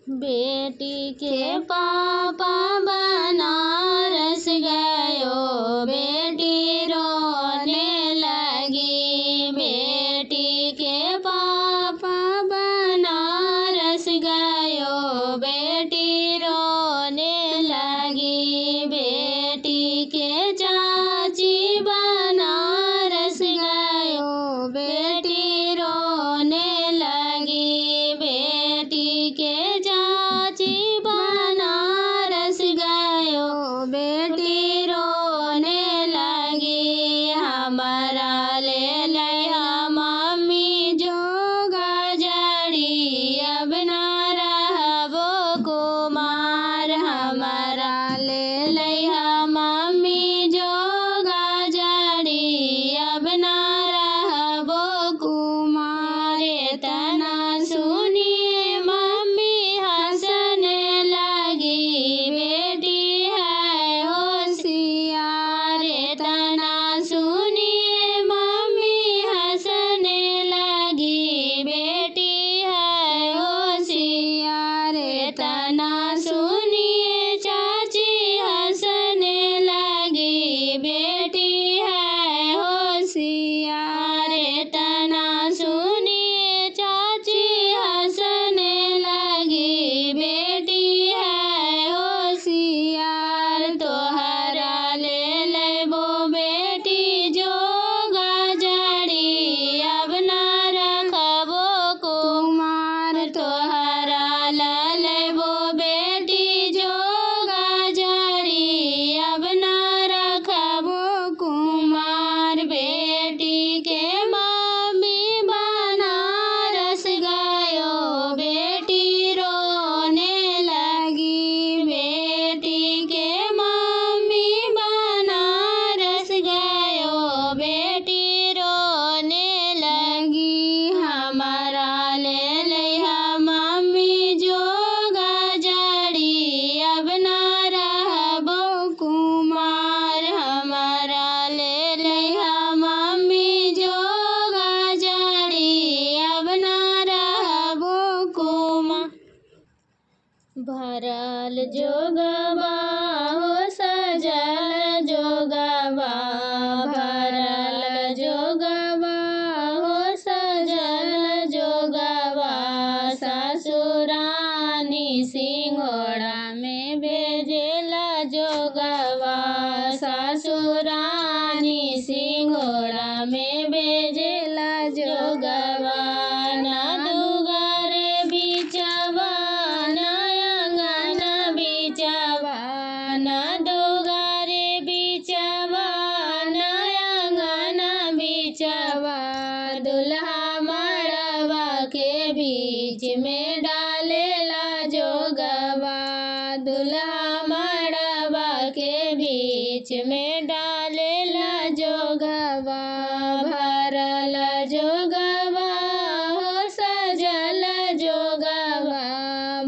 बेटी के पापा बनारस गयो, बेटी रोने लगी। बेटी के पापा बनारस गयो, बेटी रोने लगी। बेटी के चाची बनारस गयो, बेटी रोने लगी। बेटी के चाची बनारस गयो, बेटी रोने लगी। हमारा ले लया मम्मी जोगा जड़ी, अब ना रहबो कुमार। हमारा ले लया मम्मी जोगा जड़ी, अब ना रहबो कुमार। तना सुनिए मम्मी हंसने लगी, बेटी है होशियार। तना सुनिए मम्मी हंसने लगी, बेटी है होशियार। तना सुनिए चाची हंसने लगी, बेटी है होशियार। तना सुनिए चाची हंसने लगी, बेटी है होशियार। तोहरा ले लेबो बेटी जोगा जड़ी, अब ना रखबो कुमार। तोहरा ले लेबो बेटी जोगा जड़ी, अब ना रखबो कुमार। बेटी के मामी बनारस गयो, बेटी रोने लगी। बेटी के मामी बनारस गयो, बेटी रोने लगी। हमारा ले लिया मम्मी जोगा जड़ी, अब ना रहबो कुमार। हमारा ले लिया मम्मी जोगा जड़ी, अब ना रहबो कुमार। भरल जोगबा हो सजल जोगबा, भरल जोगबा हो सजल जोगबा। ससुरानी सिंघोड़ा में भेजेला जोगबा, ससुरानी सिंघोड़ा में भेजेला जोगबा। ना दुगारे बिचवा, ना अंगना बिचवा, ना दुगारे बिचवा, ना अंगना बिचवा। दुल्हा मड़वा के बीच में डालेला जोगवा, दुल्हा मड़वा के बीच में डालेला जोगवा। भरल जोगवा हो सजल जोगवा,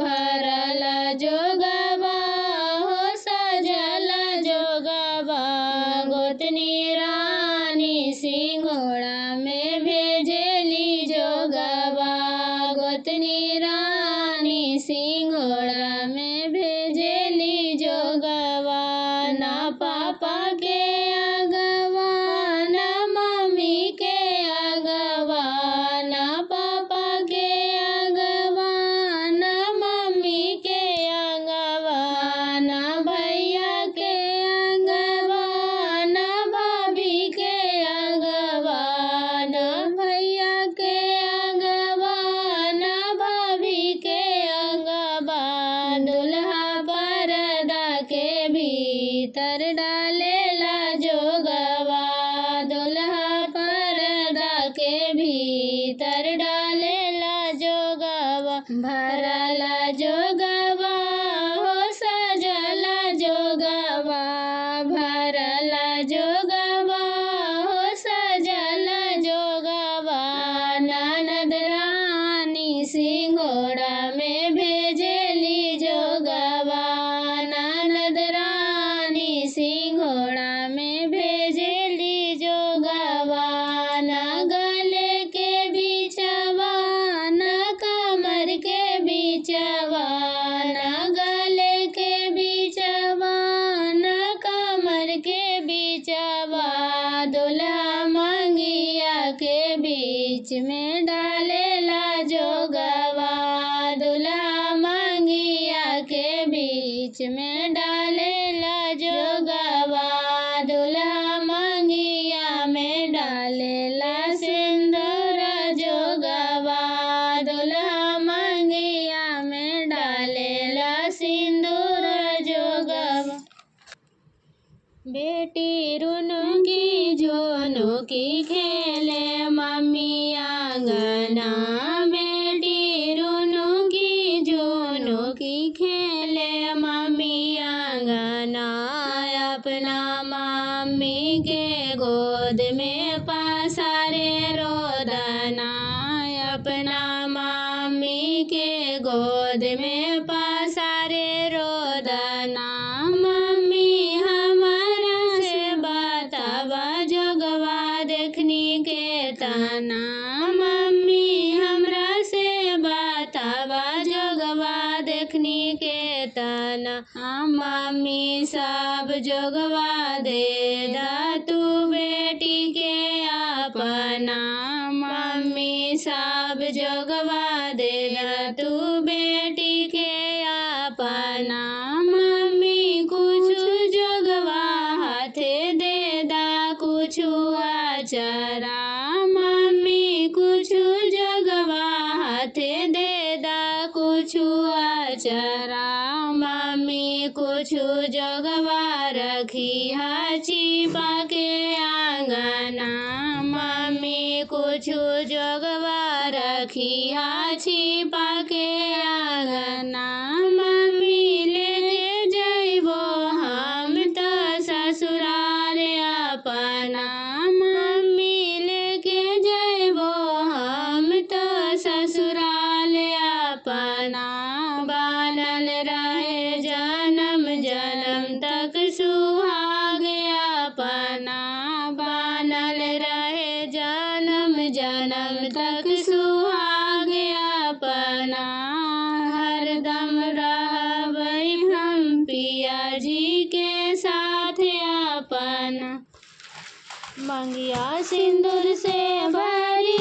भरल जोगवा हो सजल जोगवा। गोतनी रानी सिंघोड़ा में भेजेली जोगवा, गोतनी रानी सिंघोड़ा में भेजेली जोगवा। ना पापा के अगवा, ना मम्मी के अगवा, ना पापा के अगवा, ना मम्मी के अगवा, ना भैया के अगवा, ना भाभी के अगवा, ना भैया के अगवा, ना भाभी के अगवा। दुल्हा परदा के भीतर डालेला जोगवा, दुल्हा परदा के भीतर डालेला जोगवा। भरल जोगवा हो सजल जोगवा, भरल जोगवा हो सजल जोगवा। ननद रानी सिंघोड़ा में भेजेली जोगवा, ननद रानी सिंघोड़ा में भेजेली जोगवा। ना गले के बिचवा, ना कमर के बिचवा, बीच में डालेला जोगवा, दुल्हा मंगिया में डालेला सिंदूर जोगवा, दुल्हा मंगिया में डालेला सिंदूर जोगवा। बेटी रुनुकी झुनुकी खेले मम्मी आंगना, बेटी रुनुकी झुनुकी खेले मम्मी आंगना, अपना मम्मी के गोद में पसारे रोदना, अपना मम्मी के गोद में पसारे रोदना। मम्मी हमारा से बतावा जोगवा देखनी के तना, मम्मी हमरा से बतावा जोगवा देखनी के तना, मम्मी सब जोगवा दे दा तू बेटी के अपना, मम्मी सब जोगवा दे दा तू बेटी के अपना। मम्मी कुछ जोगवा हाथे दे दा कुछ आचरा, मम्मी कुछ जोगवा हाथे दे दा कुछ आचरा, मम्मी कुछ जोगवा रखी छिपा के आंगना, मम्मी कुछ जोगवा रखी छिपा के आंगना। मम्मी लेके जइबो हम तो ससुराल अपना, मम्मी लेके जइबो हम तो ससुराल अपना, बनल रहे जन्म जन्म तक सुहाग अपना, बनल रहे जन्म जन्म तक सुहाग अपना। हरदम रहबै हम पिया जी के साथ अपना। मंगिया सिंदूर से भरी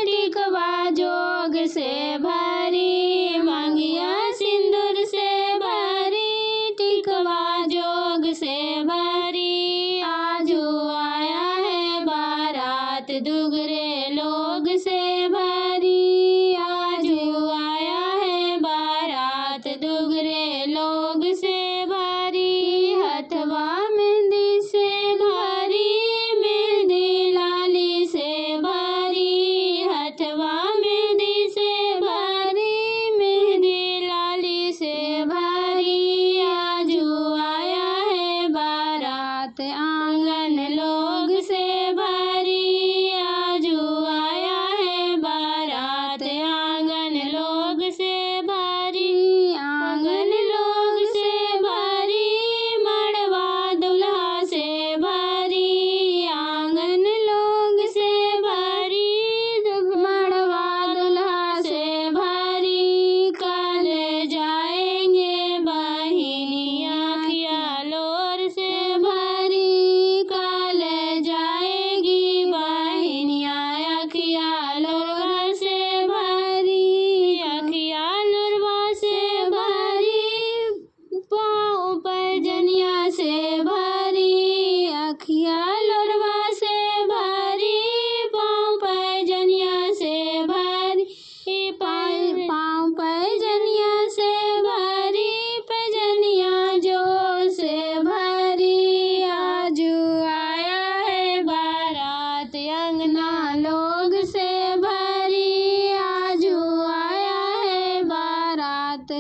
टिकवा जोग से भरी, मंगिया सिंदूर से भरी टिकवा जोग से भरी, आजू आया है बारात दुगरे लोग से भरी, आजू आया है बारात दुगरे लोग से भरी, हथवा मेहंदी से भरी मेहंदी लाली से भरी, हथवा मेहंदी से भरी मेहंदी लाली से भरी, आजू आया है बारात आंगन लोग से भरी, आजू आया है बारात आंगन लोग से भरी, आंगन लोग से भरी मड़वा दुल्हा से भरी, आंगन लोग से भरी मड़वा दुल्हा से भरी, कल जाएंगे बहिनिया अखिया लोर से भरी, कल जाएगी बहिनिया अखिया लोर से भरी, अखिया लोरवा से भरी, पाँव पर जनिया से भरी, अखिया लोरवा से भरी, पाँव पर जनिया से भरी, पाँव पर जनिया से भरी, पैजनिया जो से भरी, आजू आया है बारात अंगना लोग से भरी, आजू आया है बारात।